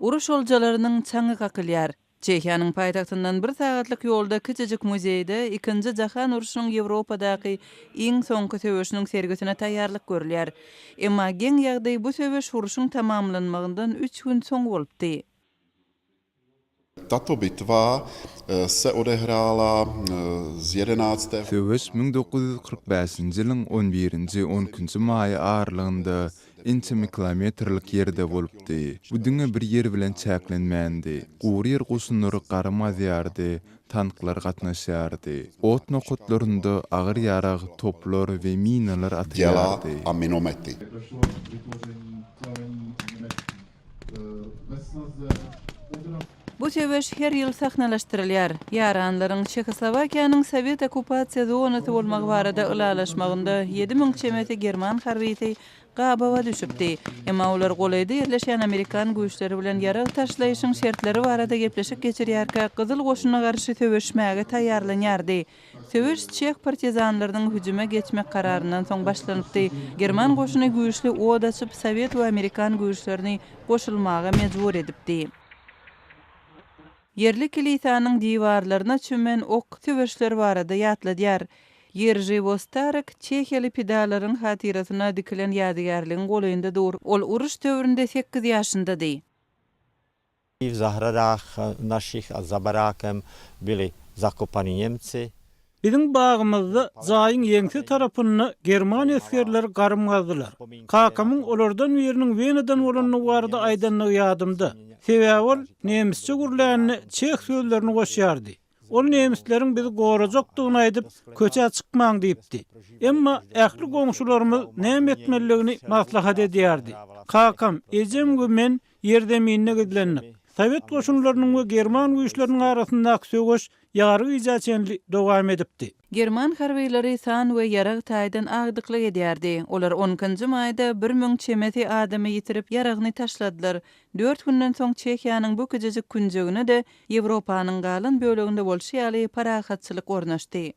Uruş oljalarynyň çaňy kakylýar. Çehiýanyň paýtagtyndan bir sagatlyk ýolda kiçijik muzeýde Ikinji jahan urşunyň Ýewropadaky iň soňky söweşiniň sergisine taýýarlyk görülýär. Emma geň ýagdaý bu söweş urşuň tamamlanmagyndan üç gün soň bolupdy. Tato bitwa se odehrála z jedenáctého. Söweş 1945-nji ýylyň on birinji, on ikinji maýy aralygynda ençeme kilometrlik ýerde bolupdy. Bu diňe bir ýer bilen çäklenmändi. Gury ýer goşunlary garym gazýardy, tanklar gatnaşýardy. Ot nokatlarynda agyr ýarag, toplar we minalar Děla atylýardy. a minomety. Bu söweş her ýyl sahnalaşdyrylýar. Ýaranlaryň Çehoslowakiýanyň sowet okkupasiýa zonasy bolmagy barada ylalaşmagynda 7000 çemesi german harbysy gabawa düşüpdi. Emma olar golaýda ýerleşýän amerikan güýçleri bilen ýarag taşlaýyşyň şertleri barada gepleşik geçirýärkä Gyzyl goşuna garşy söweşmäge taýýarlanýardy. Söweş çeh partizanlarynyň hüjüme geçmek kararyndan soň başlanypdy. German goşuny güýçli od açyp, sowet we amerikan güýçlerini goşulmaga mejbur edipdi. Ýerli kilisanyň diwarlaryna çümen ok söweşler barada ýatladýar. Ýerži Wostarek çehiýaly pidalaryň hatyrasyna dikilen ýadygärligiň golaýynda dur. Ol uruş döwründe sekiz ýaşyndady. W zahradach naszich a za barakem byli zakopani Niemcy. Biziň bagymyzda jaýyň ýeňse tarapynda german esgerleri garym gazdylar. Kakamyň olardan biriniň Wenadan bolandygy barada aýdandygy ýadymda. Sebäbi ol nemisçe gürlände çeh sözlerini goşýardy. Ol nemisleriň bizi gorajakdygyny aýdyp, köçä çykmaň diýipdi. Emma ähli goňşularymyz näme etmelidigini maslahat edýärdi. Kakam, ejem we men ýerzeminde gizlendik. Sowet goşunlarynyň we german güýçleriniň arasyndaky söweş ýary gijä çenli dowam edipdi. German harbylary san we ýarag taýdan agdyklyk edýärdi. Olar on ikinji maýda 1000 çemesi adamy ýitirip, ýaragyny taşladylar. Dört günden soň Çehiýanyň bu kiçijik künjegine-de Ýewropanyň galan böleginde bolşy ýaly parahatçylyk ornaşdy.